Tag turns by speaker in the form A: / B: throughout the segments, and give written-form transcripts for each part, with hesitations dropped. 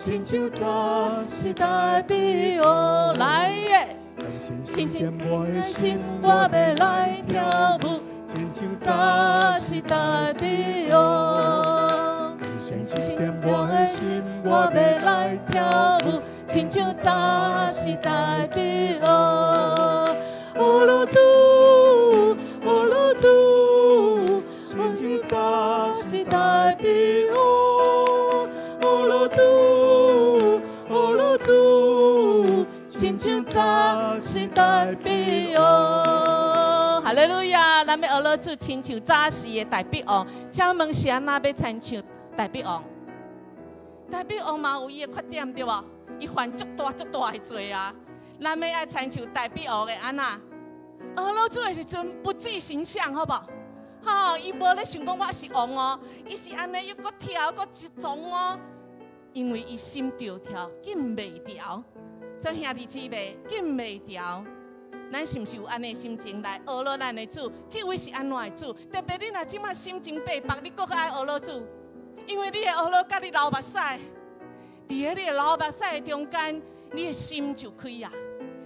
A: 親像早時大比王。來耶！
B: 親像我的
A: 心
B: 心，
A: 我欲來跳舞，
B: 親像
A: 早時大比王。
B: 誠心點我的心，
A: 我欲來跳舞，親像早時大比王。學樂主，學樂主，
B: 親像早
A: 時大比王。學樂主，學樂主，親像早時大比王。哈利路亞！咱欲學樂主，親像早時的大比王。請問是按怎欲親像大比王？大比王嘛有伊的缺點對無？伊犯足大足大的罪啊！咱欲愛親像大比王的按怎？學樂主的時陣不計形象，好無？吼，伊無咧想講我是王哦，伊是按呢又閣跳閣一撞哦，因為伊心著跳，禁袂牢。所以兄弟姊妹，禁袂牢。咱是毋是有按呢心情來學樂咱的主？這位是按怎的主？特別你若這馬心情白目，你閣較愛學樂主，因為你會學樂佮你流目屎，佇咧你的流目屎的中間，你的心就開啊。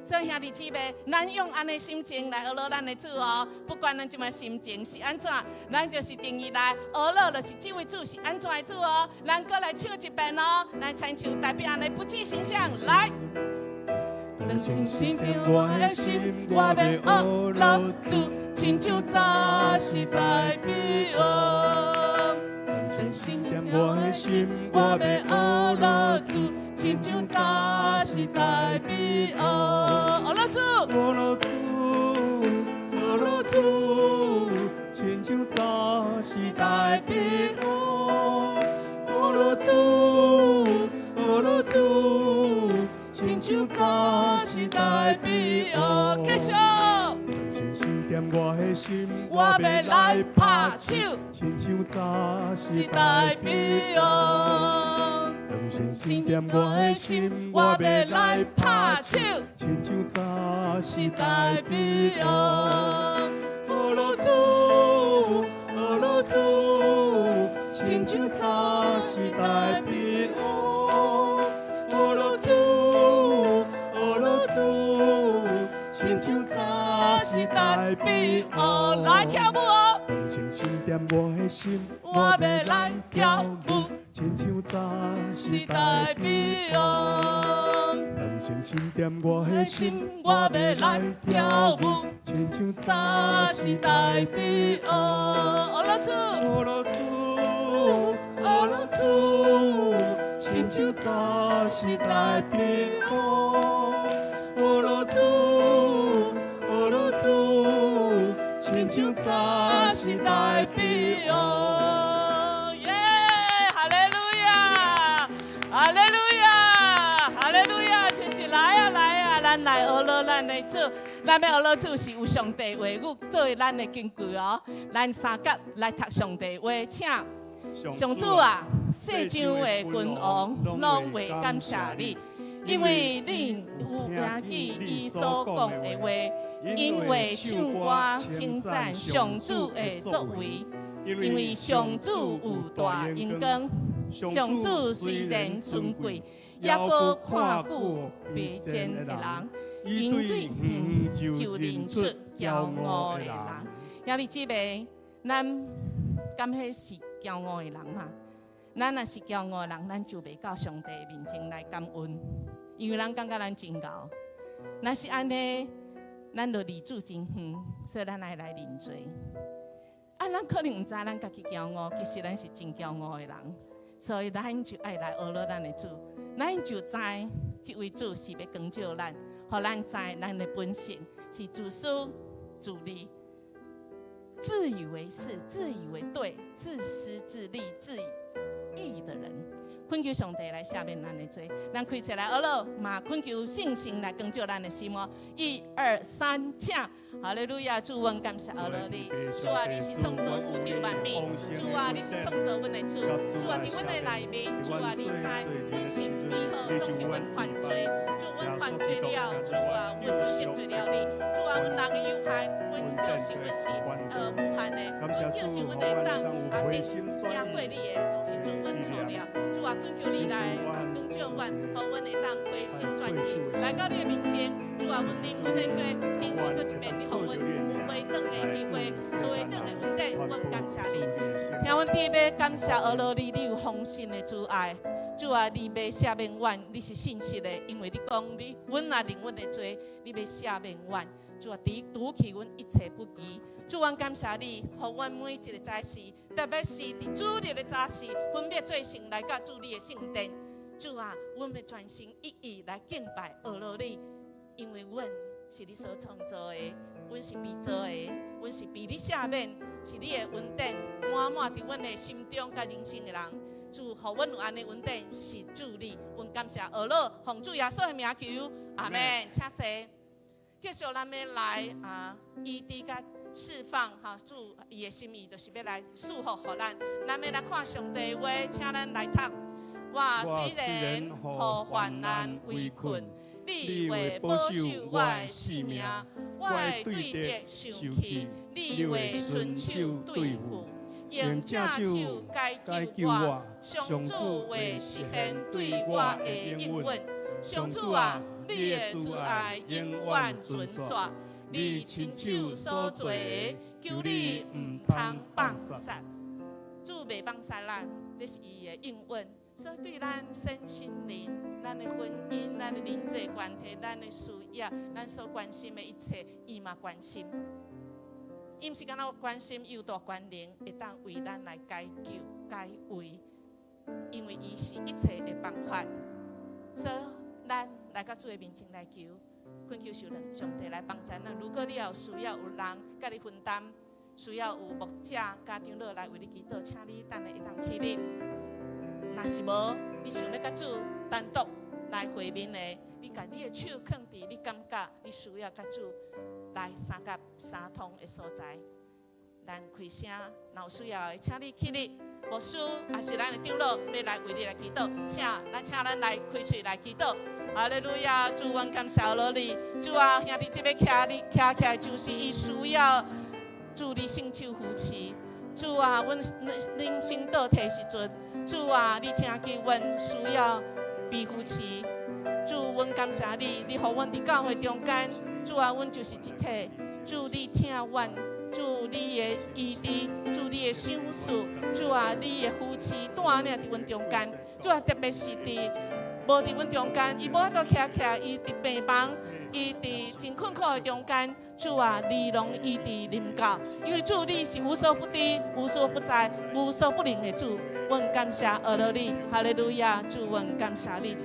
A: 所以兄弟姊妹，咱用按呢心情來學樂咱的主哦。不管咱這馬心情是按怎，咱就是定義來學樂，就是這位主是按怎的主哦。咱閣來唱一遍哦，來親像大比王的不計形象來。
B: 當信心點我的心，我欲學樂
A: 主，親像早時大比王。
B: 當信心點我的心，我欲學樂
A: 主，親像早時大比王。學樂主，
B: 學樂主，學樂主，親像早時
A: 大比王。學樂主，學樂主，親像早時大比王。繼續。
B: 信心點我的心，
A: 我欲來拍手，
B: 親像早
A: 是
B: 時
A: 大比王。
B: 當信心點我的心，
A: 我欲來拍手，
B: 親像早
A: 是
B: 時
A: 大比王。學樂主，學樂主，親像早時大比王。學樂主，學樂主，親像早時大比王。來跳舞哦！
B: 當信心點我的心，
A: 我欲來跳舞，
B: 親像早
A: 是
B: 時
A: 大比王。
B: 當信心點我的心，
A: 心，我欲來跳舞，
B: 親像
A: 早
B: 早
A: 時大比王。學樂主，
B: 學樂主，學樂主，親像早時大比王。學樂主，學樂主，親像
A: 早時大比王。耶，哈利路亞，哈利路亞，哈利路亞，就是來啊來啊，咱來學樂咱的主，咱欲學樂主是有上帝話語做為咱的根據哦。咱三甲來讀上帝話，請。上主啊，世上的君王攏會感謝你，因為你有聽見伊所講的話，𪜶會唱歌稱讚上主的作為，因為上主有大榮光，上主雖然尊貴，猶閣看顧卑賤的人，伊對遠遠就認出驕傲的人。兄弟姊妹，咱敢彼是驕傲的人嘛？咱若是驕傲的人，咱就袂到上帝面前來感恩，因為咱感覺咱真𠢕。若是按呢，咱就離主真遠，所以咱愛來認罪。啊，咱可能毋知咱家己驕傲，其實咱是真驕傲的人，所以咱就愛來學樂咱的主，咱就知這位主是欲光照咱，予咱知咱的本性是自私自利、自以為是、自以為對、自私自利、自義的人。懇求上帝來赦免咱的罪，咱開出來學樂，嘛懇求聖神來光照咱的心哦。一二三，請，哈利路亞！主，阮感謝學樂你，主啊，你是創造宇宙萬物，主啊，你是創造阮的主，主啊，佇阮的內面，主啊，你知，阮是如何總是阮犯罪，主，阮犯罪了，主啊，阮得罪了你，主啊，阮人的有限，阮叫是阮是無限的，阮叫是阮會當啊得贏過你的，總是主阮錯了，主啊，懇求你來光照阮，予阮會當回心轉意，來到你的面前。主啊，阮認阮的罪，重新閣一遍，你予阮有回轉的機會，回轉的恩典，阮感謝你。聽阮特別感謝阿羅你，你有豐盛的慈愛。主啊，你欲赦免阮，你是信實的，因為你講你，阮若認阮的罪，你欲赦免阮。主啊，除去阮一切不義。主，阮感謝你，予阮每一個早時，特別是佇主日的早時，分別做聖來到主你的聖殿。主啊，阮欲專心一意來敬拜阿羅你，因為阮是你所創造的，阮是被造的，阮是被你赦免，是你的恩典滿滿佇阮的心中佮人生的人。主，予阮有按呢恩典，是主你，阮感謝阿羅，奉主耶穌的名求，阿門。請坐。繼續咱欲來啊，醫治佮釋放哈，主伊的心意就是欲來賜福予咱。咱欲來看上帝話，請咱來讀。我雖然予患難圍困，你會保守我的性命；我的對敵受氣，你會伸手對付。用正手解救我，上主話實現對我的應允。上主啊，你的慈愛永遠存續，你親手所做的，求你毋通放殺。主袂放殺咱，這是伊的應允。所以對咱身心靈、咱的婚姻、咱的人際關係、咱的事業、咱所關心的一切，伊嘛關心。伊毋是干焦關心，伊有大權能，會當為咱來解救、解圍，因為伊是一切的辦法。所以咱來到主的面前來求，懇求上上帝來幫助咱。如果你有需要有人佮你分擔，需要有牧者、家長老來為你祈禱，請你等下會當起立。若是無，你想欲佮主單獨來會面的，你共你的手囥佇你感覺你需要佮主來相佮相通的所在，咱開聲，若有需要的，請你起立。牧師抑是咱的長老，欲來為你來祈禱，請咱請咱來開喙來祈禱。哈利路亞，主，阮感謝你，主啊，兄弟這欲徛你徛起來，就是伊需要主你聖手扶持。主啊，阮人生倒退時陣，主啊，你聽見阮需要被扶持。主，阮感謝你，你予阮佇教會中間，主啊，阮就是一體。主，你疼阮，主你的醫治，主你的賞賜，主啊，你的扶持，帶領佇阮中間。主啊，特別是佇無佇阮中間，伊無法度徛起來，伊佇病房，伊佇真困苦的中間。主啊，你攏醫治臨到，因為主你是無所不知、無所不在、無所不能的主。阮感謝阿羅你，哈利路亞！主，阮感謝你，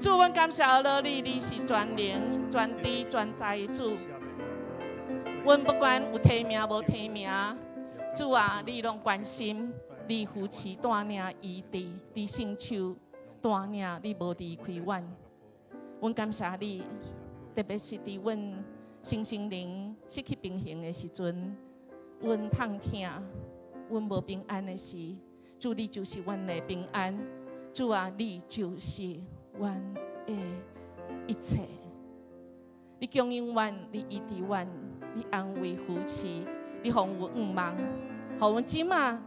A: 主，阮感謝阿羅你，你是全能、全知、全在的主。阮不管有提名無提名，主啊，你攏關心，你扶持帶領醫治，你聖手帶領，你無離開阮。阮感謝你，特別是佇阮身心靈失去平衡的時陣，阮痛疼，阮無平安的時，主你就是阮的平安。主啊，你就是阮的一切。你供應阮，你醫治阮，你安慰扶持，你予阮有向望，予阮這馬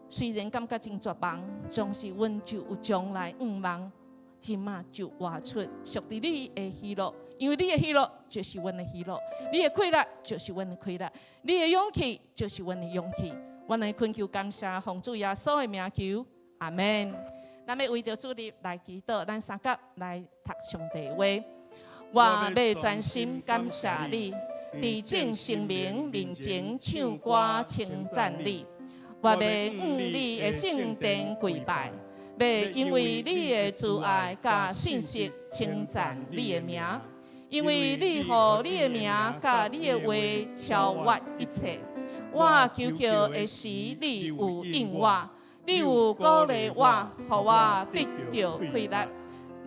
A: 雖然感覺真絕望，總是阮就有將來向望，這馬就活出屬佇你的喜樂，因為你的喜樂就是阮的喜樂，你的快樂就是阮的快樂，你的勇氣就是阮的勇氣。阮來懇求感謝，奉主耶穌的名求，阿門。咱欲為著主日來祈禱，咱相佮來讀上帝話。我欲專心感謝你，佇眾聖民面前唱歌稱讚你。我欲向你的聖殿跪拜，欲因為你的慈愛佮信實稱讚你的名，因為你予你的名佮你的話超越一切。我求告的時，你有應我，你有鼓勵我，予我得著氣力。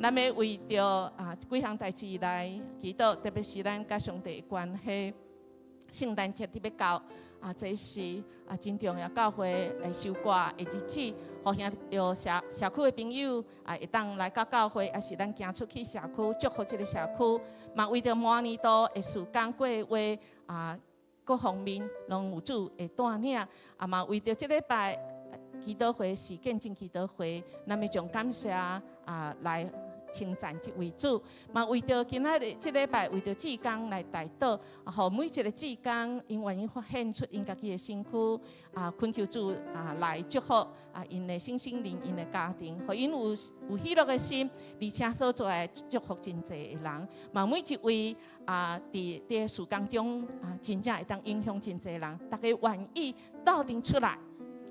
A: 咱欲為著啊幾項代誌來祈禱，特別是咱佮上帝的關係。聖誕節佇欲到啊，這是啊真重要教會的收割的日子，予兄弟社社區的朋友啊，會當來到教會，抑是咱行出去社區，祝福這个社區。嘛為著明年度的事工計劃啊，各方面攏有主的帶領，啊嘛為著這禮拜。祈禱會是見證祈禱會，咱欲將感謝啊來稱讚這位主，嘛為著今仔日這禮拜為著志工來代禱，予每一個志工𪜶願意獻出𪜶家己的身軀，啊，懇求主啊來祝福啊𪜶的身心靈、𪜶的家庭，予𪜶有喜樂的心，而且所做來祝福真濟的人。嘛每一位啊，佇事工中啊，真正會當影響真濟人，大家願意鬥陣出來，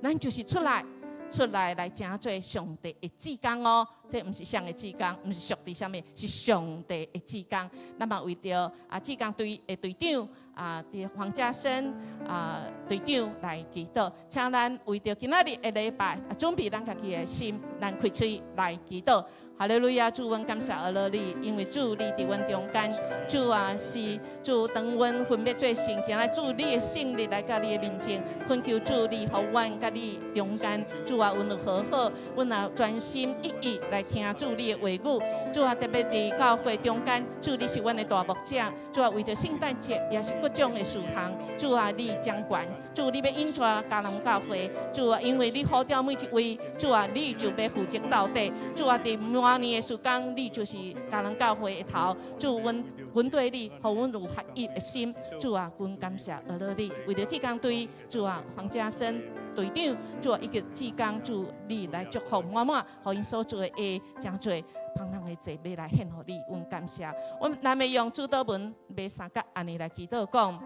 A: 咱就是出來。出來來成做上帝的志工哦，這毋是誰的志工，毋是屬佇啥物，是上帝的志工。咱嘛為著啊志工隊的隊長啊，佇黃家生啊隊長來祈禱，請咱為著今仔日的禮拜啊，準備咱家己的心，咱開喙來祈禱。哈利路亞，主，阮感謝阿樂你，因為主你佇阮中間，主啊是主，當阮分別做聖，今仔主你的聖靈來到你的面前，懇求主你予阮佮你中間，主啊，阮有和好，阮也專心一意來聽主你的話語，主啊，特別佇教會中間，主你是阮的大牧者，主啊，為著聖誕節也是各種的事項，主啊，你掌權，主你欲引帶迦南教會，主啊，因為你呼召每一位，主啊，你就欲負責到底，主啊，佇滿年的時間，你就是迦南教會的頭，主，阮對你，予阮有合一的心，主啊，阮感謝阿樂你，為著志工隊，主啊，黃家生隊長，主啊，以及志工主你來祝福滿滿，予𪜶所做的會誠濟芳香的祭欲來獻予你，阮感謝。阮咱欲用主禱文馬三角按呢來祈禱講：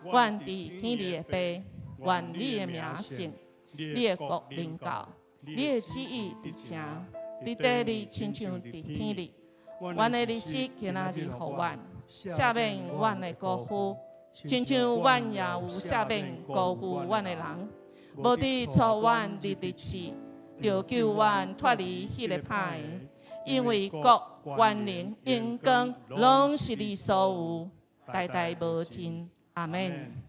A: 阮佇天裡的父，願你的名聖，你的國臨到，你的旨意佇成。佇地裡親像佇天裡，阮的日食今仔日予阮，赦免阮的過犯，親像阮也有赦免辜負阮的人。無得帶阮入入試，著救阮脫離彼个歹的。因為國、權能、榮光，攏是你所有，代代無盡。阿們。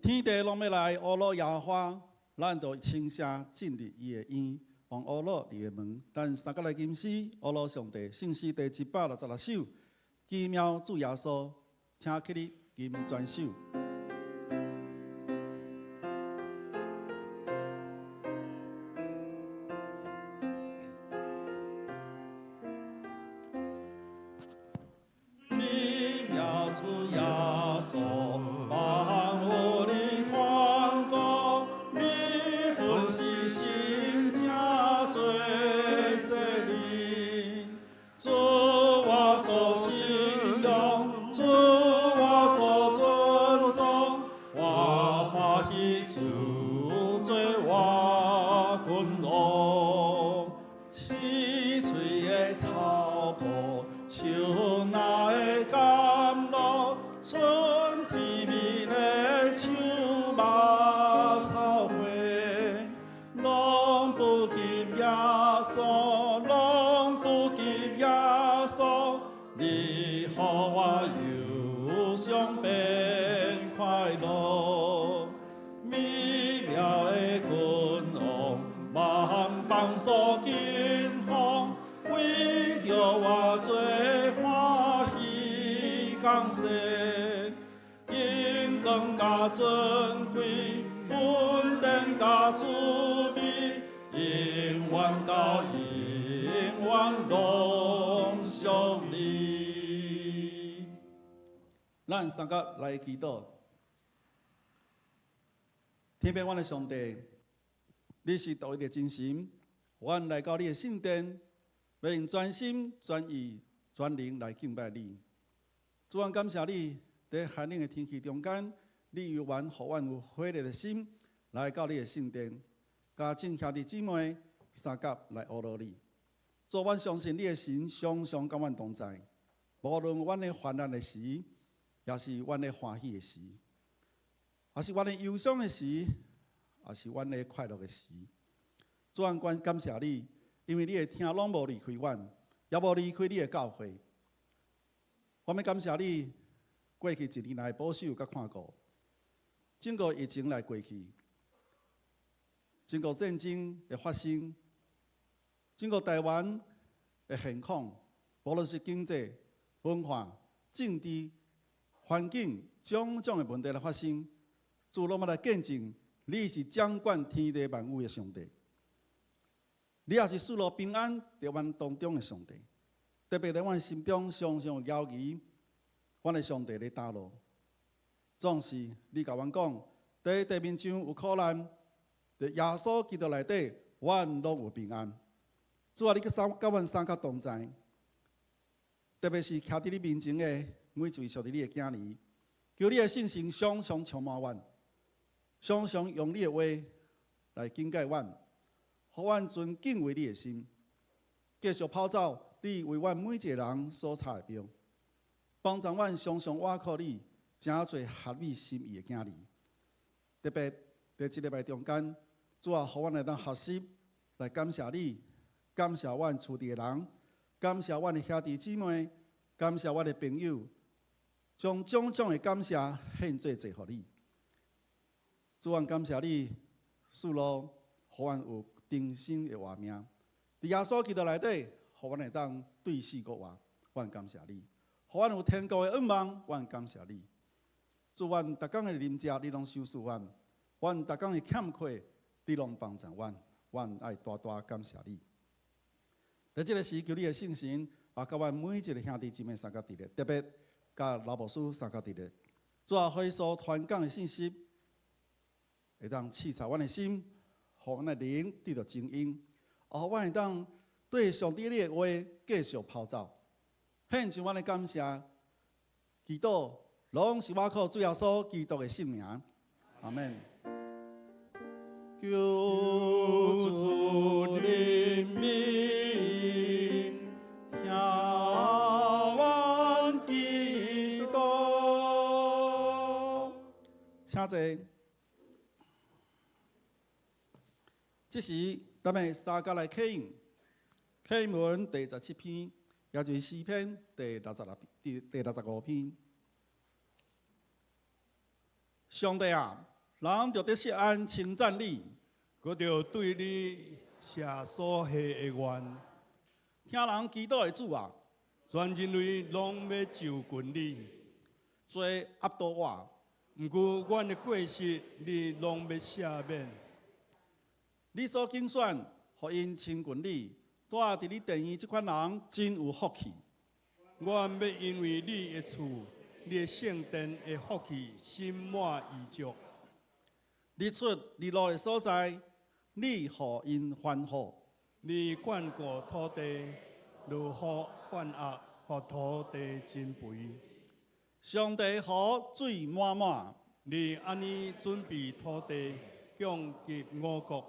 C: 天地攏欲來呵咾耶和華，咱就輕聲進入伊的院，往呵咾伊的門。咱三角來吟詩，呵咾上帝，聖詩第166首，奇妙主耶穌，請起立吟全首。美妙主耶穌，萬有的寬廣，你本是神正做聖靈，主我所信仰，主我所尊重，我歡喜主做我君王，青翠的草坡，樹林的甘露，春天美的樹木草花，攏不及耶穌，攏不及耶穌，你予我憂傷變快樂，美妙的君王，萬邦所敬奉，為著我做歡喜降世，榮光佮尊貴，恩典佮慈美，永遠到永遠攏屬你。咱三角來祈禱，天父阮的上帝，你是獨一的真神，阮來到你的聖殿，欲用全心全意全靈來敬拜你。主，阮感謝你，佇寒冷的天氣中間，你猶原予阮有火熱的心來到你的聖殿。佮眾兄弟姊妹相佮來呵咾你。主，阮相信你的神常常佮阮同在，無論阮咧患難的時，抑是阮咧歡喜的時，抑是阮咧憂傷的時，抑是阮咧快樂的時。主，阮感謝你，因為你的疼攏無離開阮，也無離開你的教會。我欲感謝你，過去一年來保守佮看顧，整個疫情來過去，整個戰爭的發生，整個台灣的現況，無論是經濟、文化、政治、環境，種種的問題來發生，主攏欲來見證，你是掌管天地萬有的上帝，你也是賜予平安佇阮當中的上帝。特別佇阮心中常常猶疑，阮的上帝佇佗落。總是你共阮講，佇地面上有苦難，佇耶穌基督內底，阮攏有平安。主啊，你佮阮三佮同在，特別是徛佇你面前的每一位屬於你的囝兒，求你的聖神常常充滿阮，常常用你的話來警戒阮，予阮存敬畏你的心，繼續跑走你為阮每一個人所插的標，幫助阮常常倚靠你，成做合你心意的囝兒。特別佇這禮拜中間，主啊，予阮會當學習來感謝你，感謝阮厝裡的人，感謝阮的兄弟姊妹，感謝阮的朋友，將種種的感謝獻做祭予你。主，阮感謝你，賜予阮有重生的活命。佇耶穌基督內底，予阮會當對死閣活，阮感謝你。予阮有天國的願望，阮感謝你。主，阮逐工的啉食，你攏賞賜阮；阮逐工的欠缺，你攏幫助阮。阮愛大大感謝你。佇這个時，求你的聖神啊，佮阮每一个兄弟姊妹相佮佇咧，特別佮老牧師相佮佇咧。主啊，予伊所傳講的信息，會當刺察阮的心，予阮的靈得著精英，予阮會當對上帝你的話繼續跑走。獻上阮的感謝，祈禱攏是倚靠主耶穌基督的聖名，阿們。求主憐憫，聽阮祈禱。請坐。這時，咱們相佮來啟應，啟應文第17篇，也就是詩篇第66、第65篇。上帝啊，人著佇錫安稱讚你，
B: 閣著對你寫所許的願。
C: 聽人祈禱的主啊，
B: 全人類攏欲就近你，
C: 罪壓倒我。
B: 毋過阮的過失，你攏欲赦免。
C: 你所揀選，予𪜶親近你，住佇你殿院這款人真有福氣。
B: 阮欲因為你的厝，你的聖殿的福氣，心滿意足。
C: 日出日落的所在，你予𪜶歡呼。
B: 你眷顧土地，落雨灌壓，予土地真肥。
C: 上帝予水滿滿。
B: 你按呢準備土地，供給五穀。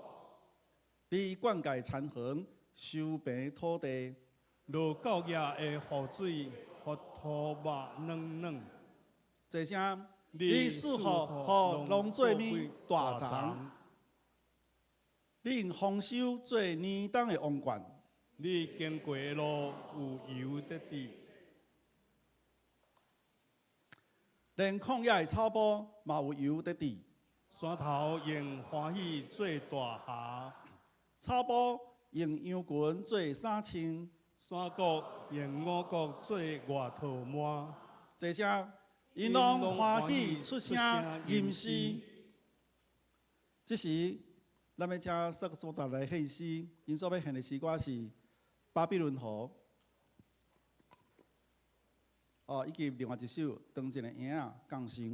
C: 你灌溉田園，修平土地。
B: 落晝夜的雨水，予土肉軟軟。
C: 坐聲，你賜福予農作物大欉。你用豐收做年冬的王冠。
B: 你經過的路有油得滴。
C: 連曠野的草埔嘛有油得滴。
B: 山頭用歡喜做大霞。
C: 草埔用羊群做衫穿。
B: 山谷用五穀做外套幔。
C: 坐聲，𪜶攏歡喜出聲吟詩。這時，咱欲請薩克斯風來獻詩，𪜶所欲獻的詩歌是《巴比倫河》。哦，以及另外一首《當一个嬰仔降生》。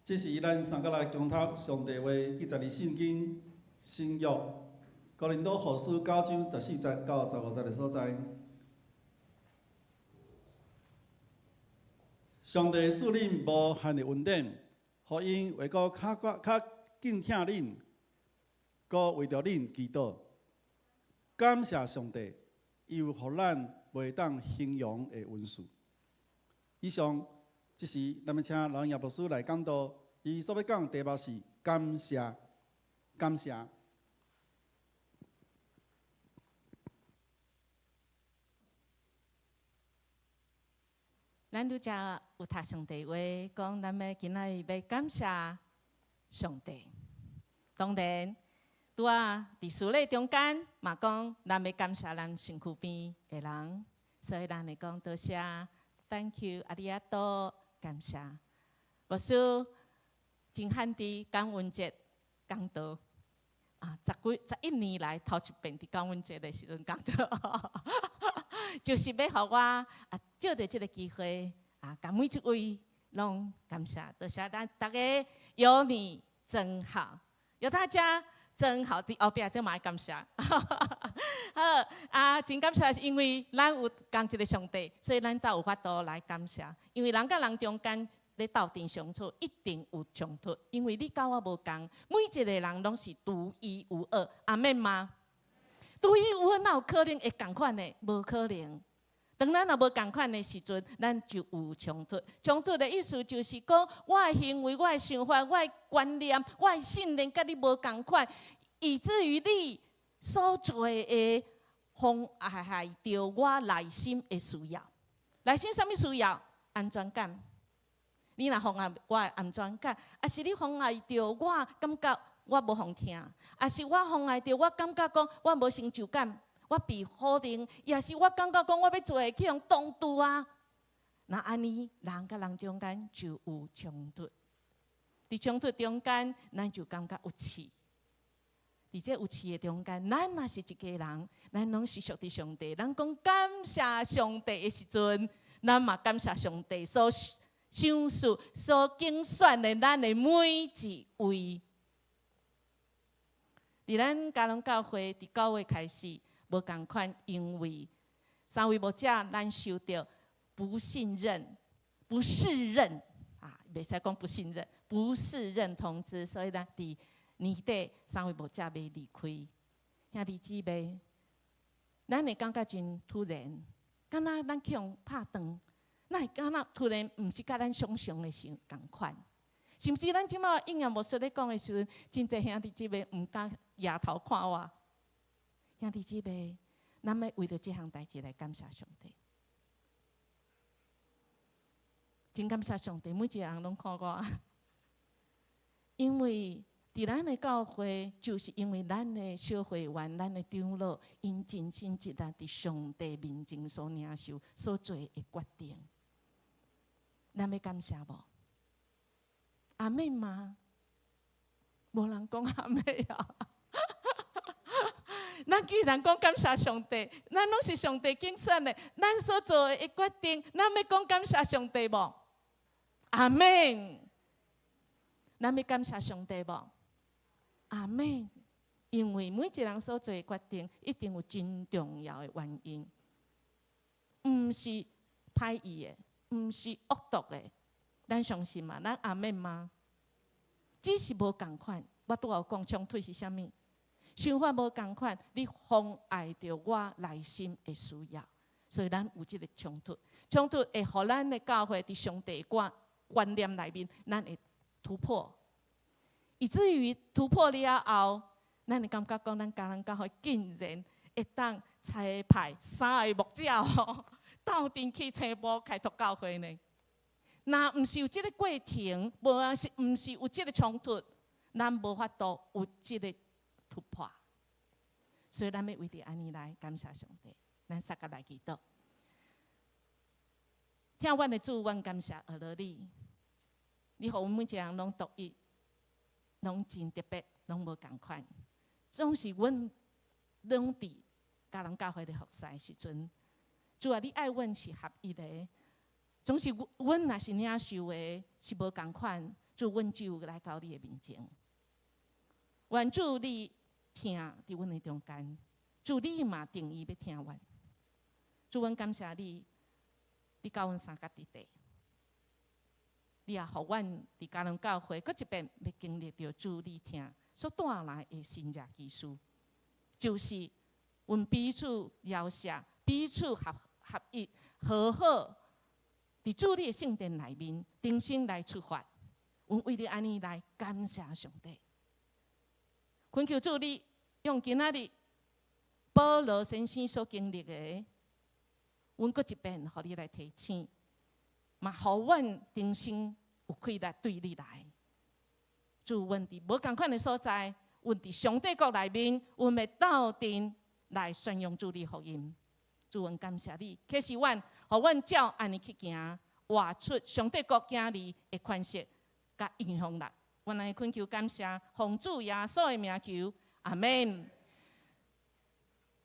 C: 這是咱三個來共讀上帝話，記載佇聖經新約哥林多後書九章十四節到十五節的所在。上帝賜恁無限的恩典，予𪜶會閣較較緊疼恁，閣為著恁祈禱。感謝上帝，伊有予咱袂當形容的恩賜。以上，這時咱欲請老葉牧師來講道，伊所欲講的題目是感謝，感謝。
A: 咱拄才有讀上帝話，講咱欲今仔日欲感謝上帝。當然，拄仔佇事禮中間嘛講，咱欲感謝咱身軀邊的人，所以咱會講多謝，Thank you，ありがとう，感謝。牧師真罕佇感恩節講道，啊，十幾十一年來頭一遍佇感恩節的時陣講道，就是欲予我啊藉著這个機會啊，共每一位攏感謝，多謝咱逐家有你真好，有大家真好，佇後壁這嘛愛感謝。好啊，真感謝，因為咱有仝一个上帝，所以咱才有法度來感謝。因為人佮人中間咧鬥陣相處，一定有衝突，因為你佮我無仝，每一個人攏是獨一無二，阿們嗎？獨一無二，哪有可能會仝款的？無可能。當咱若無仝款的時陣，咱就有衝突。衝突的意思就是講，我的行為、我的想法、我的觀念、我的信念，佮你無仝款，以至於你所做的妨礙著我內心的需要。內心啥物需要？安全感。你若妨礙我的安全感，抑是你妨礙著我感覺我無予疼，抑是我妨礙著我感覺講我無成就感。我被否定，抑是我感覺講我欲做的去予擋住啊！若按呢，人佮人中間就有衝突。佇衝突中間，咱就感覺有刺。佇這有刺的中間，咱若是一家人，咱攏是屬佇上帝。咱講感謝上帝的時陣，咱嘛感謝上帝所賞賜、所揀選的咱的每一位。佇咱嘉隆教會，佇九月開始。無仝款，因為三位牧者，咱收著不信任、不適任啊，袂使講不信任、不適任通知，所以咱佇年底三位牧者欲離開。兄弟姊妹，咱會感覺真突然，敢若咱去予拍斷，哪會敢若突然毋是佮咱想像的相仝款？甚至咱這擺應驗牧師咧講的時陣，真濟兄弟姊妹毋敢抬頭看我。兄弟姊妹，咱欲為著這項代誌來感謝上帝，真感謝上帝，每一個人攏看我，因為佇咱的教會，就是因為咱的小會員、咱的長老，𪜶盡心盡力佇上帝面前所領受、所做的決定，咱欲感謝無？阿們嗎？無人講阿們啊！咱既然講感謝上帝，咱攏是上帝揀選的，咱所做的決定，咱欲講感謝上帝無？阿們。咱欲感謝上帝無？阿們。因為每一個人所做的決定，一定有真重要的原因，毋是歹意的，毋是惡毒的。咱相信嗎？咱阿們嗎？只是無仝款。我拄仔有講衝突是啥物？想法無仝款，你妨礙著我內心的需要，所以咱有這个衝突。衝突會予咱的教會佇上帝觀觀念內面，咱會突破，以至於突破了後，咱會感覺講，咱嘉隆教會竟然會當差派三个牧者鬥陣去青埔開拓教會呢？若毋是有這个過程，無啊是毋是有這个衝突，咱無法度有這个突破，所以咱欲為著按呢來感謝上帝，咱三個來祈禱。疼阮的主，阮感謝阿羅你，你予阮每一個人攏獨一，攏真特別，攏無仝款。總是阮攏佇嘉隆教會咧服侍時陣，主啊，你愛阮是合一的，總是阮若是領受的，是無仝款，主，阮就來到你的面前，願主你疼佇阮的中間，主你嘛定意欲聽阮。主，阮感謝你，你佮阮相佮佇地，你也予阮佇迦南教會，閣一遍欲經歷著主你疼所帶來的神蹟奇事，就是阮彼此饒赦，彼此合一和好，佇主你的聖殿內面，重新來出發。阮為著按呢來感謝上帝，懇求主你用今仔日保羅先生所經歷的，阮閣一遍予你來提醒，嘛予阮重新有氣力對你來。主，阮佇無仝款的所在，阮佇上帝國內面，阮欲鬥陣來宣揚主你福音。主，阮感謝你，啟示阮，予阮照按呢去行，活出上帝國囝兒的款式佮影響力。阮來懇求感謝，奉主耶穌的名求，阿門。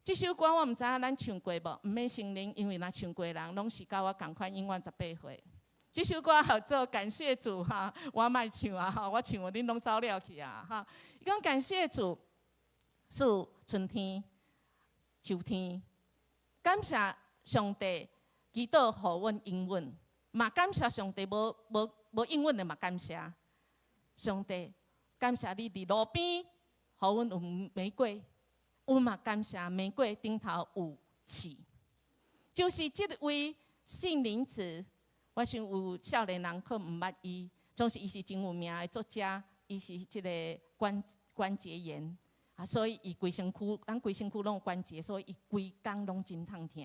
A: 這首歌我毋知影咱唱過無，毋免承認，因為若唱過的人攏是佮我仝款，永遠18歲。這首歌號做感謝主哈，我莫唱啊哈，我唱恁攏走了去啊哈。伊講感謝主，賜春天、秋天，感謝上帝祈禱予阮應允，嘛感謝上帝無無無應允的嘛感謝上帝，感謝你佇路邊予阮有玫瑰，阮嘛感謝玫瑰頂頭有刺，就是這位杏林子。我想有少年人可毋捌伊，總是伊是真有名的作家，伊是這個關節炎啊，所以伊規身軀，咱規身軀攏有關節，所以伊規工攏真痛疼。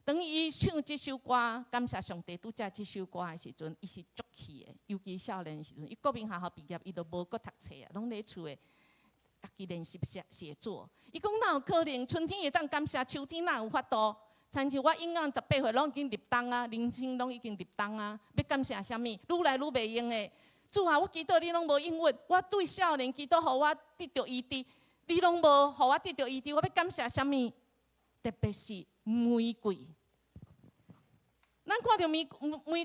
A: 當伊唱這首歌，感謝上帝拄才這首歌的時陣，伊是足氣的，尤其少年的時陣，伊國民學校畢業，伊就無閣讀冊啊，攏佇厝的家己練習寫寫作。伊講哪有可能春天會當感謝，秋天哪有法度？親像我永遠18歲攏已經入冬啊，人生攏已經入冬啊，欲感謝啥物？愈來愈袂用的。主啊，我祈禱你攏無應允，我對少年祈禱予我得著醫治，你攏無予我得著醫治，我欲感謝啥物？特別是玫瑰。咱看著玫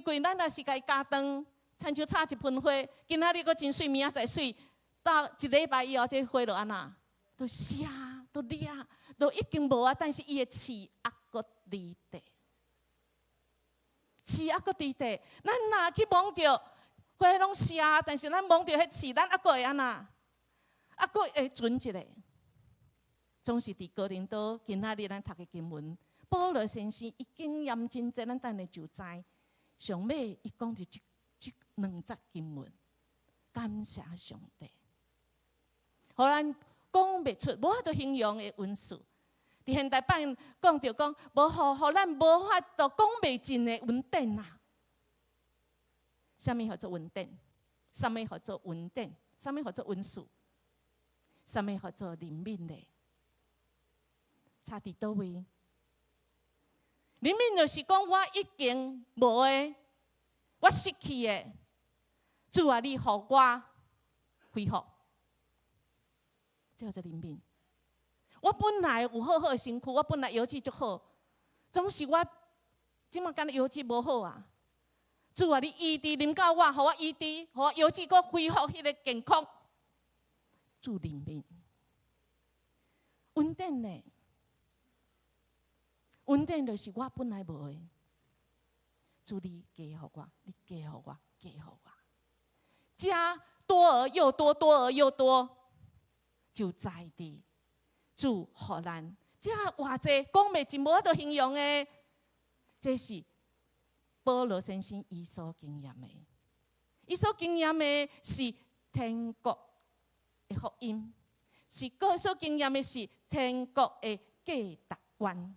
A: 瑰，咱若是共伊加斷，親像插一盆花，今仔日閣真媠，明仔載媠，到一禮拜以後，這花就按怎？都謝，都裂，都已經無啊。但是伊的刺猶閣佇地，刺猶閣佇地。咱若去摸著花攏謝，但是咱摸著彼刺，咱猶閣會按怎？猶閣會存一下。總是佇哥林多今仔日咱讀的經文，保羅先生伊經驗真濟，咱等下就知。上尾伊講著這兩節經文，感謝上帝，予咱講袂出，無法度形容的恩賜。佇現代版講著講，無予咱無法度講袂盡的恩典啊！啥物號做恩典？啥物號做恩典？啥物號做恩賜？啥物號做憐憫的？差佇佗位？憐憫就是講我已經無的，我失去的，主啊，你予我恢復，這叫做憐憫。我本來有好好的身軀，我本來腰子足好，總是我這馬敢若腰子無好啊。主啊，你醫治臨到我，予我醫治，予我腰子閣恢復彼個健康。主憐憫，恩典呢？恩典就是我本來無的，主你加予我，你加予我，加予我，加多而又多，多而又多，就在佇主予咱，這偌濟講袂盡，無法度形容的，這是保羅先生伊所經驗的，伊所經驗的是天國的福音，是伊所經驗的是天國的價值觀。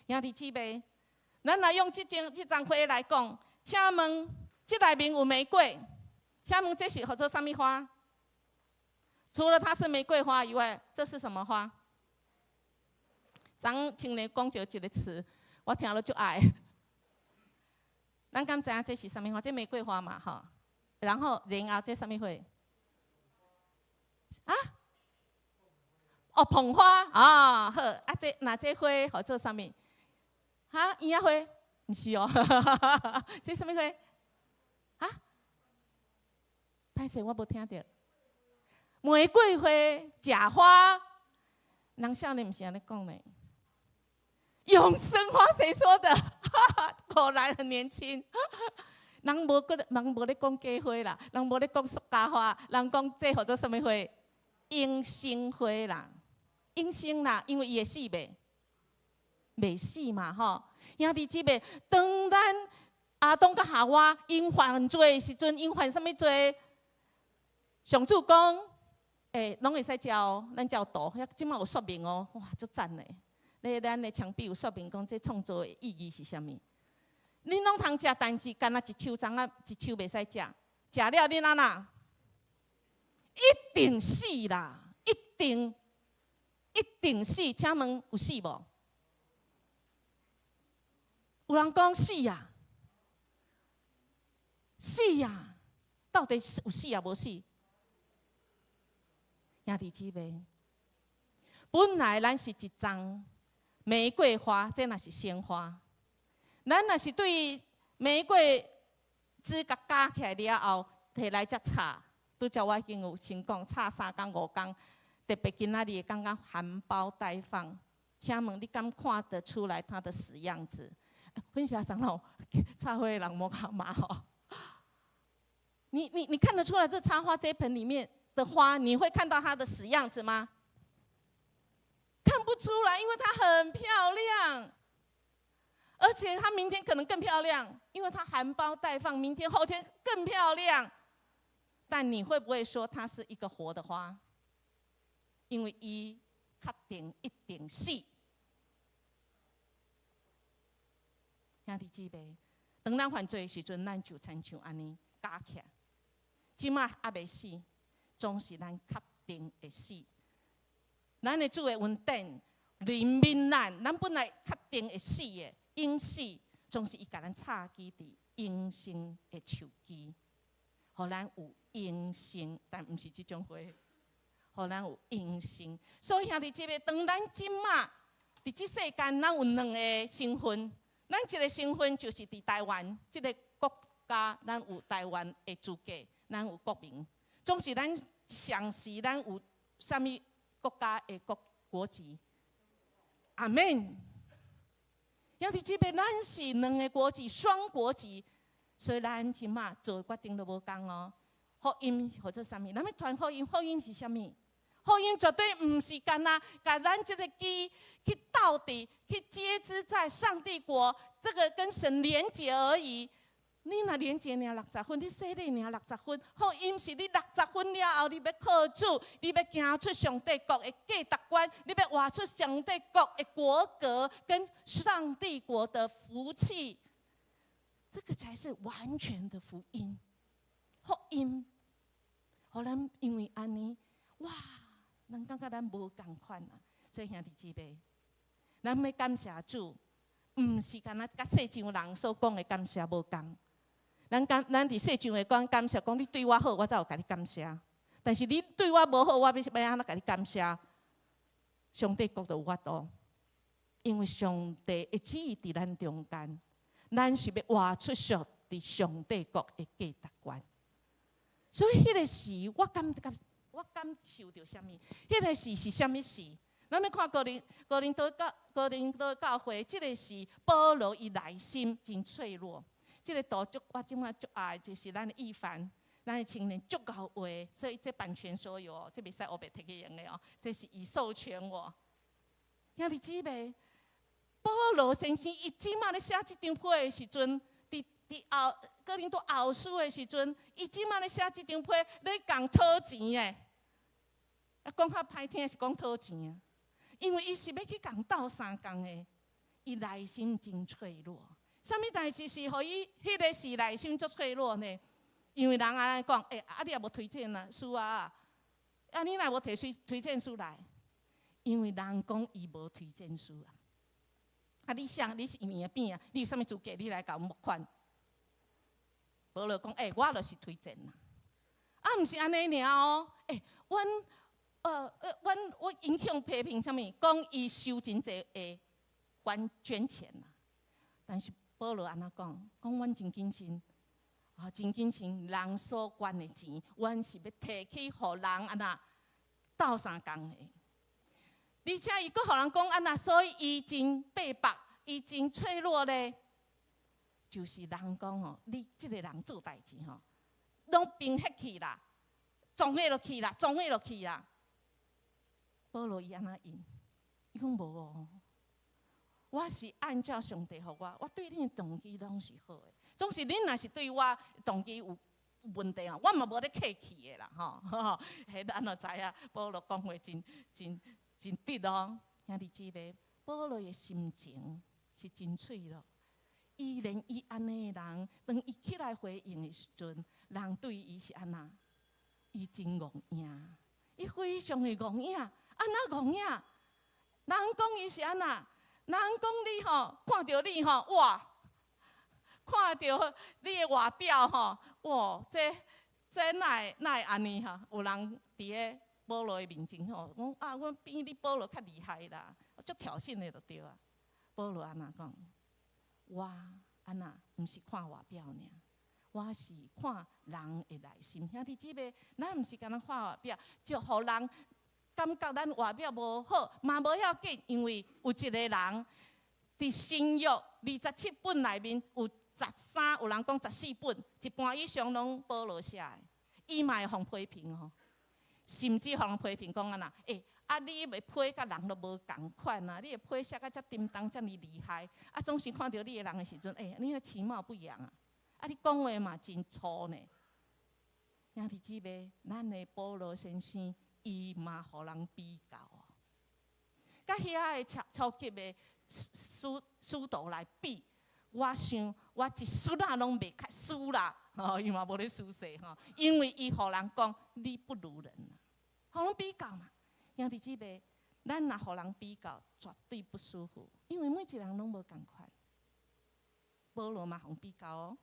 A: 兄弟姊妹，咱來用這叢花來講，請問這內面有玫瑰？請問這是號做啥物花？除了它是玫瑰花以外，這是什麼花？昨青年講著一個詞，我聽了足愛。咱敢知影這是啥物花？這玫瑰花嘛，吼。然後這啥物花？啊？哦，捧花啊，好。啊，這那這花號做啥物？哈，櫻仔花？毋是哦，這啥物花？啊？歹勢，我無聽著。玫瑰花、假花，人少年毋是按呢講的。永生花誰說的？果然很年輕。人無閣，人無咧講假花啦，人無咧講塑膠花，人講這號做啥物花？永生花啦，永生啦，因為伊會死袂？袂死嘛吼。兄弟姊妹，當咱亞當佮夏娃𪜶犯罪的時陣，𪜶犯啥物罪？上主講，欸，攏會使食哦，咱才有圖，遐這馬有說明哦，哇，足讚的。咧，咱的牆壁有說明講，這創造的意義是啥物？恁攏通食，但是干焦一樹欉仔，一樹袂使食。食了恁按怎？一定死啦！一定，一定死。請問有死無？有人講死啊！死啊！到底有死抑無死？兄弟姊妹，本來咱是一叢玫瑰花，這若是鮮花。咱若是對玫瑰枝共絞起來了後，提來遮插，拄才我已經有先講，插3工5工，特別今仔日會感覺含苞待放。請問你敢看得出來它的死樣子？分享長老插花的人莫共罵吼。你看得出來這插花這盆裡面的花，你會看到它的死樣子嗎？看不出來，因為它很漂亮，而且它明天可能更漂亮，因為它含苞待放，明天後天更漂亮。但你會不會說它是一個活的花？因為伊確定一定死。兄弟姊妹，當咱犯罪的時陣，咱就親像按呢絞起來。這馬猶未死，總是咱確定會死。咱的主的恩典憐憫咱，咱本來確定會死的，永死，總是伊共咱插支佇永生的樹枝，予咱有永生，但毋是這種花，予咱有永生。所以兄弟姊妹，當咱這馬佇這世間，咱有兩个身份。咱一个身份就是佇台灣這个國家，咱有台灣的資格，咱有國民。總是咱上時，咱有啥物國家的國籍？阿們。兄弟姊妹，咱是兩个國籍，雙國籍，所以咱這馬做的決定都無仝哦。福音號做啥物？咱欲傳福音，福音是啥物？福音絕對毋是干焦，共咱這个枝去鬥佇，去接枝在上帝國，這個跟神連結而已。你若連結爾六十分，你洗禮爾六十分，福音是你六十分了後，你欲靠主，你欲行出上帝國的價值觀，你欲活出上帝國的國格跟上帝國的福氣，這個才是完全的福音。福音，予咱因為按呢，哇！咱感覺咱無仝款啊，所以兄弟姊妹，咱欲感謝主，毋是干焦佮世上人所講的感謝無仝。咱佇世上會講感謝，講你對我好，我才有共你感謝。但是你對我無好，我欲按怎共你感謝？上帝國就有法度，因為上帝的旨意佇咱中間，咱是欲活出屬佇上帝國的價值觀。所以彼个時，我感受著啥物？彼个時是啥物時？咱欲看哥林多教會，這个是保羅伊內心真脆弱。這个圖足我這馬足愛，就是咱的一凡，咱的青年足𠢕畫，所以這版權所有哦，這袂使烏白提去用的哦，這是伊授權我。兄弟姊妹，保羅先生伊這馬咧寫這張批的時陣，佇後哥林多後書的時陣，伊這馬咧寫這張批咧共討錢的，啊，講較歹聽是講討錢啊，因為伊是欲去共鬥相共的，伊內心真脆弱。啥物代誌是予伊彼个時內心足脆弱呢？因為人按呢講，欸，啊你也無推薦啊，書啊，啊你若無提推薦書來？因為人講伊無推薦書啊。啊你啥？你是醫院的邊啊？你有啥物資格？你來共阮募款？保羅講，欸，我就是推薦啦。啊，毋是按呢爾哦。欸，阮我影響批評啥物？講伊收真濟的捐錢啦。但是保羅按怎講？講阮真謹慎啊！啊，真謹慎，人所捐的錢，阮是欲提去予人按怎鬥相共的。而且伊閣予人講按怎，所以伊真被迫，伊真脆弱咧。就是人講吼，你這个人做代誌吼，攏平彼去啦，撞彼落去啦，撞彼落去啦。保羅伊按怎應？伊講無哦，我是按照上帝予我，我對恁的動機攏是好的。總是恁若是對我動機有問題哦，我嘛無咧客氣的啦，吼。彼咱就知影，保羅講話真真真直哦。兄弟姊妹，保羅的心情是真脆弱。伊連伊按呢的人，當伊起來回應的時陣，人對伊是按怎？伊真戇影，伊非常的戇影，按怎戇影？人講伊是按怎？人講你吼，看著你吼，哇！看著你的外表吼，哇！這哪會按呢哈？有人佇咧保羅的面前吼，講啊，阮比你保羅較厲害啦，足挑釁的就對啊。保羅按怎講？我按怎毋是看外表爾，我是看人的內心。兄弟姊妹，咱毋是干焦看外表，就予人感覺咱外表無好，嘛無要緊，因為有一個人佇新約27本內面有13，有人講14本，一半以上攏保羅寫的，伊嘛會予批評吼，甚至予人批評講按怎？欸，啊，你的批佮人都無仝款啊！你的批寫甲遮沉重，遮爾厲害，啊，總是看著你的人的時陣，欸，你彼其貌不揚啊！啊，你講話嘛真粗呢。兄弟姊妹，咱的保羅先生，伊嘛予人比較哦，佮遐个超超級的使徒來比，我想我一絲仔攏袂較輸啦，吼，伊嘛無咧輸勢吼，因為伊予人講你不如人啊，予人比較嘛。兄弟姊妹，咱若予人比較，絕對不舒服，因為每一個人攏無仝款。保羅嘛予人比較哦，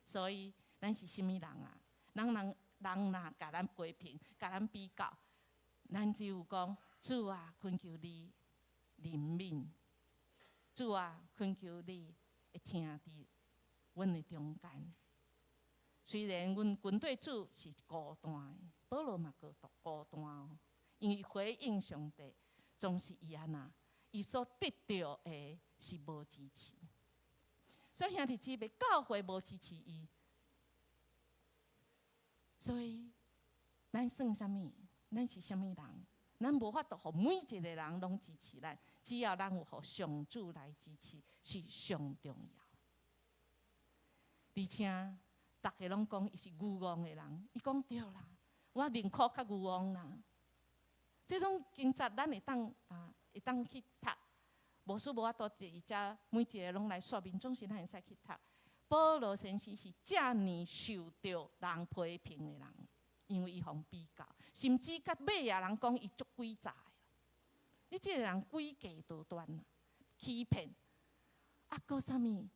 A: 所以咱是啥物人啊？人若共咱批評，共咱比較，咱只有講主啊，懇求你憐憫；主啊，懇求你會疼佇阮的中間。雖然阮跟綴主是孤單的，保羅嘛孤獨孤單哦，因為回應上帝，總是伊按怎，伊所得著的是無支持。所以兄弟姊妹，教會無支持伊，所以咱算啥物？咱是啥物人？咱無法度予每一個人攏支持咱，只要咱有予上主來支持，是上重要。而且，逐家攏講伊是愚戇的人，伊講對啦，我寧可較愚戇啦。這攏經節咱會當啊，會當去讀，無輸無法度佇遮每一個攏來說明，總是咱會使去讀。保羅先生是遮爾受著人批評的人，因為伊予人比較，甚至佮尾仔人講伊足詭詐的。你這個人詭計多端，欺騙，啊，閣啥物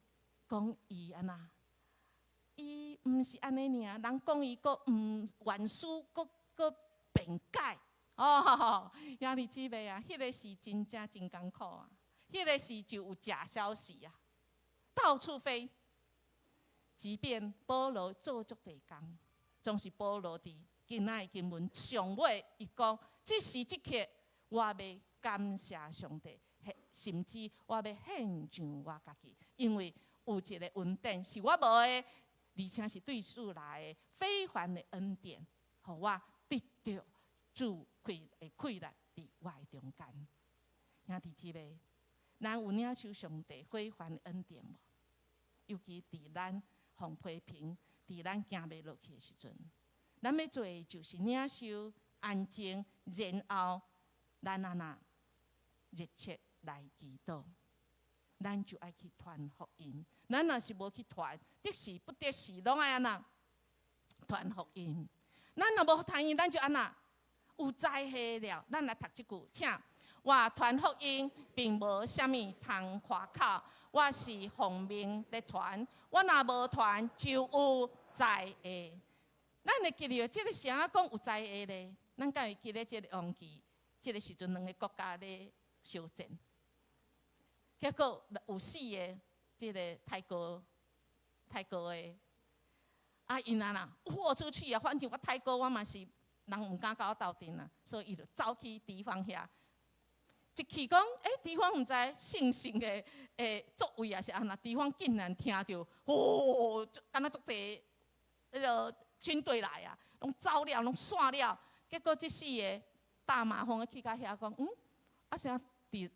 A: 講伊按怎？伊毋是按呢爾，人講伊閣毋原書，閣閣辯解。哦，兄弟姊妹啊，彼個是真正真艱苦啊！彼個時就有假消息啊，到處飛。即便保羅做足濟工，總是保羅佇今仔的經文上尾，伊講：這時這刻，我欲感謝上帝，甚至我欲獻上我家己，因為有一個恩典是我無的，而且是對主來的非凡的恩典，予我得著主氣的氣力佇我的中間。兄弟姊妹，咱有領受上帝非凡的恩典無？尤其佇咱予批評，佇咱行袂落去的時陣，咱欲做的就是領受安靜，然後咱按怎熱切來祈禱，咱就愛去傳福音。咱若是無去傳，得時不得時，攏愛按怎傳福音。咱若無傳伊，咱就按怎有災禍了。咱來讀這句，請我傳福音，並無啥物通誇口，我是奉命咧傳，我若無傳，就有災禍。咱會記得這个是按怎講有災禍咧？咱敢會記得這个忘記？這个時陣兩个國家咧相戰，結果有四个這个泰國的啊，𪜶按怎豁出去啊！反正我太高，我嘛是人毋敢共我鬥陣啊，所以伊就走去敵方遐。一去講，欸，敵方毋知聖神的作為抑是按怎，敵方竟然聽著，吼，敢若足濟彼个軍隊來啊，攏走了，攏散了。結果這四个大麻風去到遐講，嗯，啊啥敵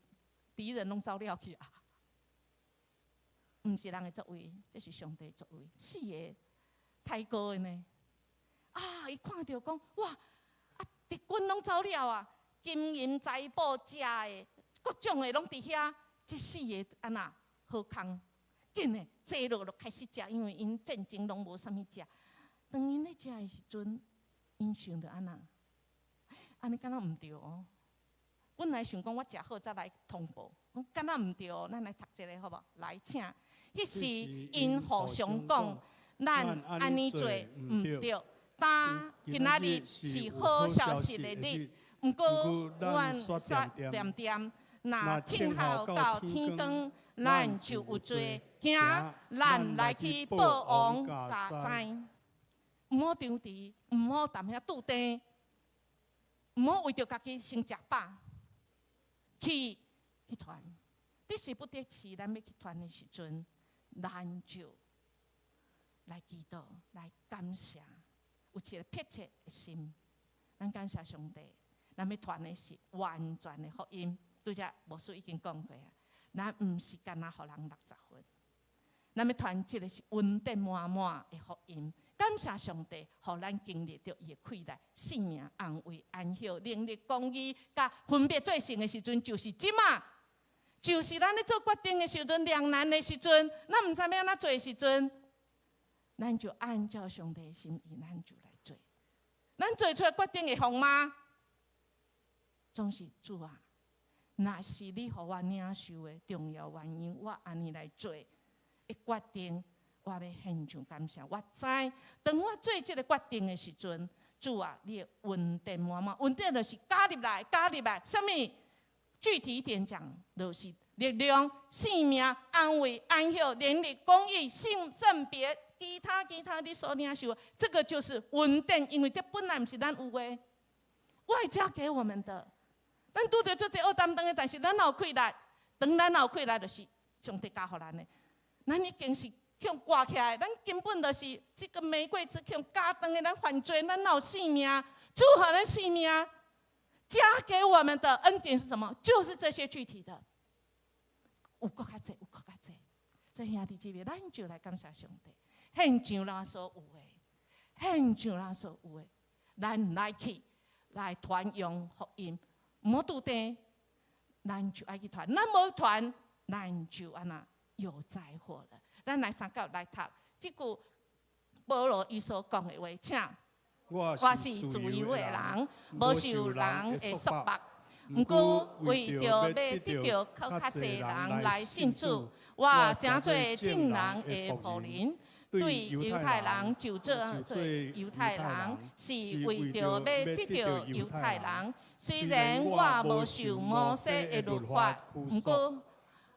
A: 人攏走了去啊？毋是人的作為，這是上帝作為。四个太高的呢？啊！伊看著講，哇！啊，敵軍攏走了啊，金銀財寶食的各種的攏佇遐。這四个按怎好康？緊的坐落就開始食，因為𪜶戰爭攏無啥物食。當𪜶咧食的時陣，𪜶想著按怎？按呢敢若毋對哦。本來想講我食好才來通報，講敢若毋對哦，咱來讀一个好無？來，請。彼時𪜶互相講，咱按呢做毋對。今今仔日是好消息的日，毋過阮煞恬恬，若聽候到天光，咱就有罪。行，咱來去報王共知。毋好張遲，毋好踮遐拄定，毋好為著家己先食飽，去傳。得時不得時，咱欲去傳的時陣，咱就來祈禱，來感謝，有一个迫切的心。咱感謝上帝，咱欲傳的是完全的福音。拄才牧師已經講過啊，咱毋是干焦予人60分，咱欲傳這个是恩典滿滿的福音。感謝上帝，予咱經歷著伊的氣力、性命、安慰、安息、能力、公義，佮分別做聖的時陣，就是這馬，就是咱咧做決定的時陣，兩難的時陣，咱毋知欲按怎做的時陣，咱就按照上帝的心意，咱就來做。咱做出來決定會予嗎？總是主啊，若是你予我領受的重要原因，我按呢來做的決定，我欲獻上感謝。我知，當我做這个決定的時陣，主啊，你的恩典滿滿，恩典就是加入來，加入來，啥物？具體一點講，就是力量、性命、安慰、安息、能力、公義、性聖別，其他其他你所領受，這个就是恩典，因為這本來毋是咱有的，外加給我們的。咱拄著足濟烏擔當的，但是咱有氣力，當咱有氣力，就是上帝加予咱的。咱已經是予割起來，咱根本就是這个玫瑰枝予割斷的，咱犯罪，咱有性命，主予咱性命。加給我們的恩典是什麼？就是這些具體的。有閣較濟，有閣較濟。這兄弟姊妹，咱就來感謝上帝，獻上咱所有的，獻上咱所有的，咱來去來傳揚福音，毋好拄定，咱就愛去傳，咱無傳，咱就按怎有災禍了。咱來三甲來讀這句保羅伊所講的話，請。我是自由的人，無受人的束縛。毋過為著欲得著閣較濟人來信主，我成做眾人的僕人。對猶太人就做做猶太人，是為著欲得著猶太人。雖然我無受摩西的律法，毋過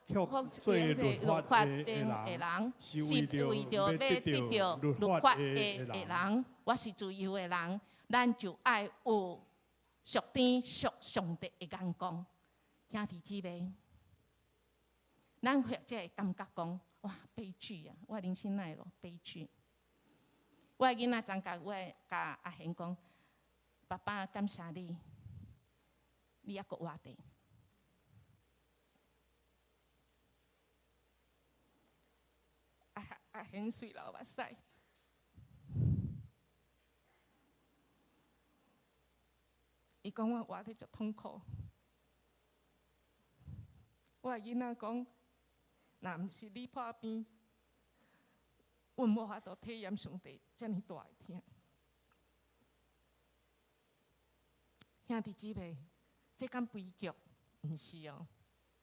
A: 卻做律法的人，是為著欲得著律法的人。我是自由的人，咱就愛有屬天屬上帝的眼光。兄弟姊妹，咱或者會感覺講，哇，悲劇啊！我人生哪會囉悲劇。我的囡仔昨共我共阿賢講，爸爸感謝你，你猶閣活著。阿阿賢水流目屎。伊講我活得足痛苦。我的囡仔講，若毋是你破病，阮無法度體驗上帝遮爾大的疼。兄弟姊妹，這敢悲劇？毋是哦。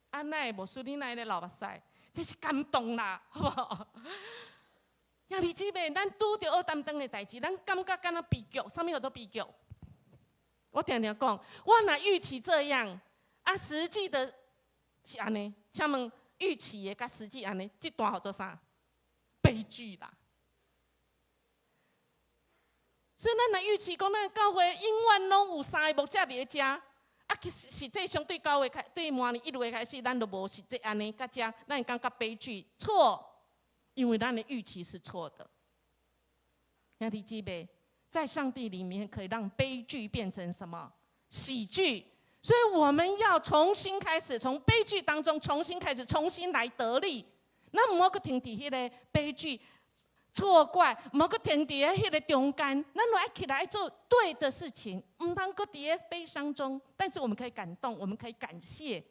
A: 啊，哪會牧師你哪會咧流目屎？這是感動啦，好無？兄弟姊妹，咱拄著烏擔當的代誌，咱感覺敢若悲劇，啥物叫做悲劇？我定定講，我若預期這樣，啊，實際的是按呢？請問預期的佮實際按呢？這段號做啥？悲劇啦！所以咱若預期講，咱教會永遠攏有三個牧者佇咧遮，啊，其實實際上對教會開，對明年1月開始，咱就無實際按呢，佮遮，咱會感覺悲劇錯，因為咱的預期是錯的。兄弟姊妹，在上帝裡面可以讓悲劇變成什麼？喜劇。所以我們要重新開始，從悲劇當中重新開始，重新來得力。咱毋好閣停佇彼个悲劇錯怪，毋好閣停佇彼个中間，咱都愛起來做對的事情，毋通閣佇咧悲傷中。但是我們可以感動，我們可以感謝。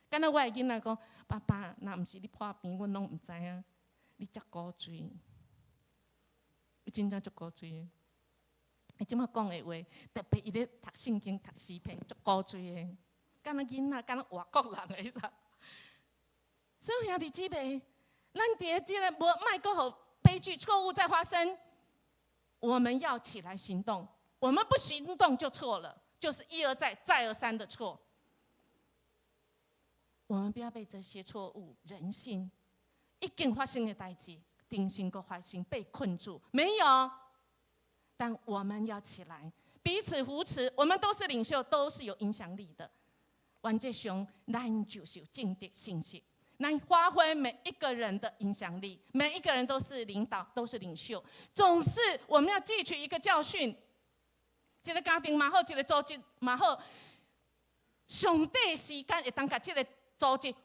A: 敢若我的囡仔講，爸爸，若毋是你破病，阮攏毋知影。你遮古錐，伊真正足古錐的。伊這馬講的話，特別伊咧讀聖經、讀詩篇，足古錐的，敢若囡仔，敢若外國人的彼種。所以兄弟姊妹，咱佇這个無莫閣予悲劇錯誤再發生，我們要起來行動。我們不行動就錯了，就是一而再、再而三的錯。我們不要被這些錯誤、人性已經發生的代誌，重新閣發生被困住，沒有。但我們要起來，彼此扶持。我們都是領袖，都是有影響力的。原則上，咱就是有正直信實，咱發揮每一個人的影響力。每一個人都是領導，都是領袖。總是我們要汲取一個教訓。一個家庭嘛好，一個組織嘛好，上短時間會當共這個組織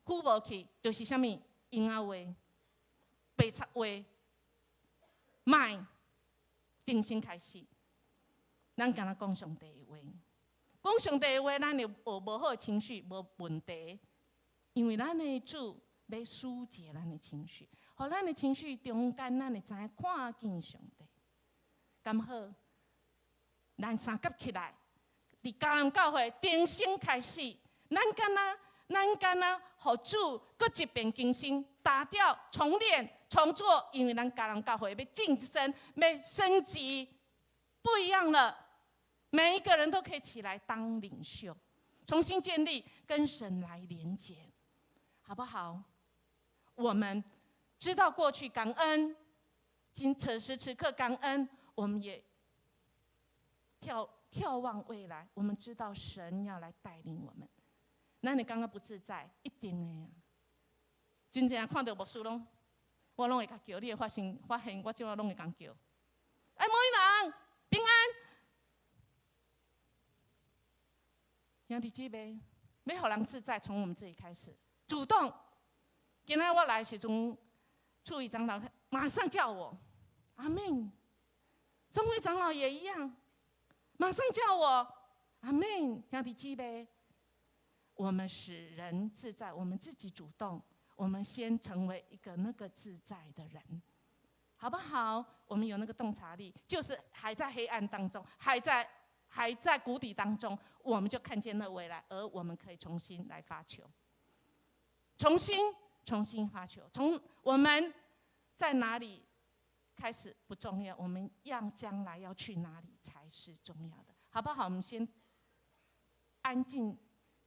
A: 敷無去，就是啥物？閒仔話、白賊話、莫重新開始。咱敢若講上帝的話，講上帝的話，咱會有無好的情緒，無問題，因為咱的主欲紓解咱的情緒，予咱的情緒中間，咱會知影看見上帝。敢好？咱相佮起來，佇迦南教會重新開始，咱敢若予主閣一遍更新，打掉重練重做，因為咱迦南教會欲晉升，欲升級，不一樣了。每一個人都可以起來當領袖，重新建立跟神來連結，好不好？我們知道過去感恩，今此時此刻感恩，我們也眺望未來。我們知道神要來帶領我們。那你感覺不自在，一定的啊！真正看著牧師攏，我攏會共叫。你會發現，我這馬攏會共叫。哎，某一人平安，兄弟姊妹，欲予人自在，從我們這裡開始，主動。今仔我來時陣，處理長老馬上叫我，阿們。中會長老也一樣，馬上叫我，阿們。兄弟姊妹，我們使人自在，我們自己主動，我們先成為一個那個自在的人，好不好？我們有那個洞察力，就是還在黑暗當中，還在谷底當中，我們就看見那未來，而我們可以重新來發球，重新發球。從我們在哪裡開始不重要，我們要將來要去哪裡才是重要的，好不好？我們先安靜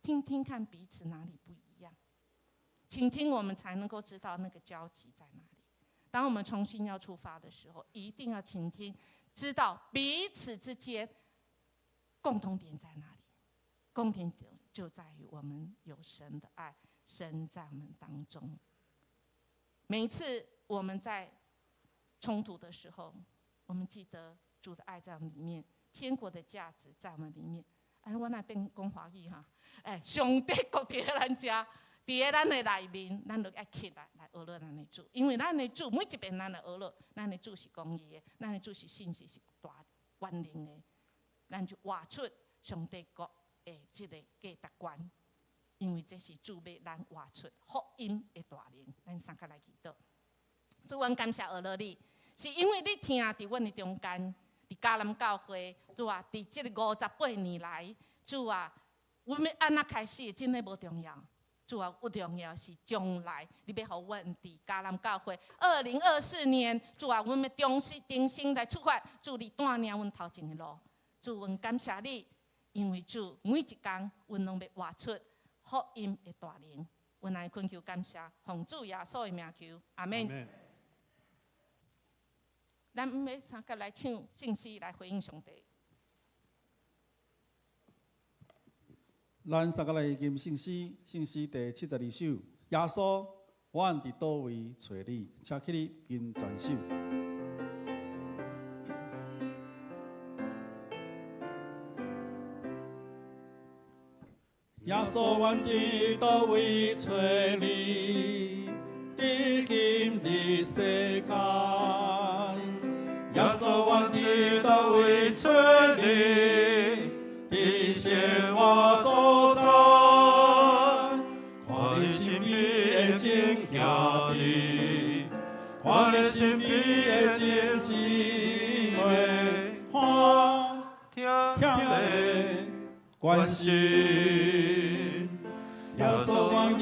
A: 聽聽看彼此哪裡不一樣，傾聽我們才能夠知道那個交集在哪裡。當我們重新要出發的時候，一定要傾聽，知道彼此之間共同點在哪裡。共同點就在於我們有神的愛，神在我們當中。每一次我們在衝突的時候，我們記得主的愛在我們裡面，天國的價值在我們裡面。哎，我那邊講華語哈，哎，上帝國佇咱遮，佇咱的內面，咱就愛起來來學咱的主，因為咱的主每一遍咱來學，咱的主是公義的，咱的主是信實是大全能的，咱就活出上帝國的這个價值觀，因為這是主欲咱活出福音的大能，咱相佮來祈禱。主，阮感謝阿樂你，是因為你疼佇阮的中間，佇迦南教會，主啊，佇這个58年來，主啊，阮欲按怎開始，真的無重要。主啊，有重要是將來，你欲予阮佇迦南教會，2024年，主啊，阮欲重新重新來出發，主你帶領阮頭前的路，主，阮感謝你，因為主每一工，阮攏欲活出福音的大能。阮來懇求感謝，奉主耶穌的名求，阿們。咱欲相佮來唱聖詩來回應上帝。
C: 咱相佮來吟聖詩，聖詩第72首。耶穌，阮佇佗位揣你，請起立吟全首。耶穌，阮佇佗位揣你，佇今日世間。耶穌，阮佇佗位揣你，佇生活所在，看你身邊的眾兄弟，看你身邊的眾姊妹，看聽咧關心。耶穌願意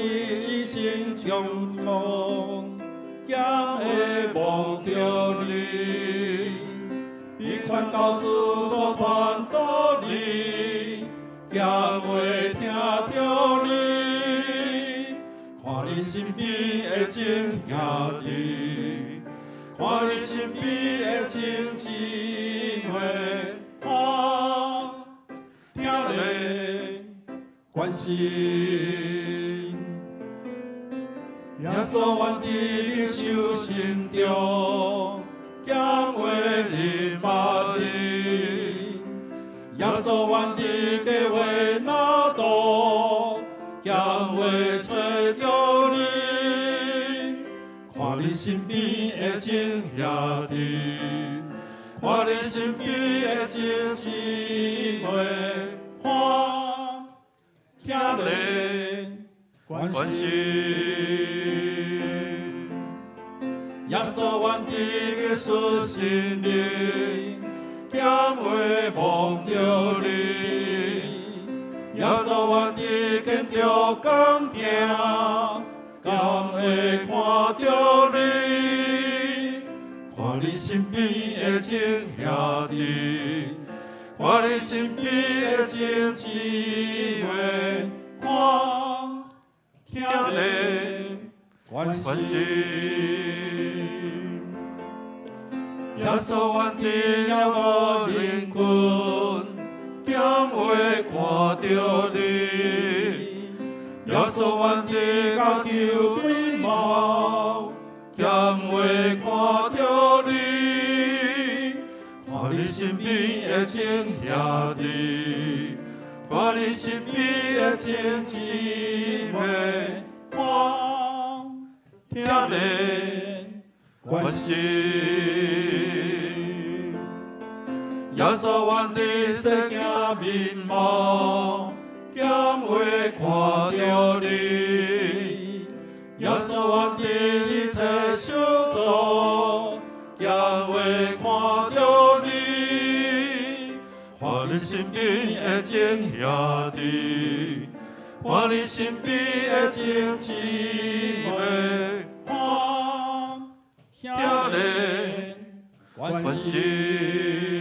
C: 一生長空，敢會望著你，彼傳教士所傳道理，敢會聽著你，看你身邊的眾兄弟，看你身邊的眾姊妹，看聽咧關心。耶穌願佇領袖心中，敢會認捌你。耶穌願佇計劃那度，敢會揣著你。看你身邊的眾兄弟，看你身邊的眾姊妹，看聽咧關心。耶穌願佇藝術心靈，敢會望著你。耶穌願佇建築工程，敢會看著你。看你身邊的眾兄弟，看你身邊的眾姊妹，看聽咧關心。耶穌願佇仰慕人群，敢會看著你。耶穌願佇甲手美貌，敢會看著你。看你身邊的眾兄弟，看你身邊的眾姊妹，看聽咧關心。耶穌願佇世鏡面貌，敢會看著你。耶穌願佇一切手作，敢會看著你。看你身邊的眾兄弟，看你身邊的眾姊妹，看聽咧關心。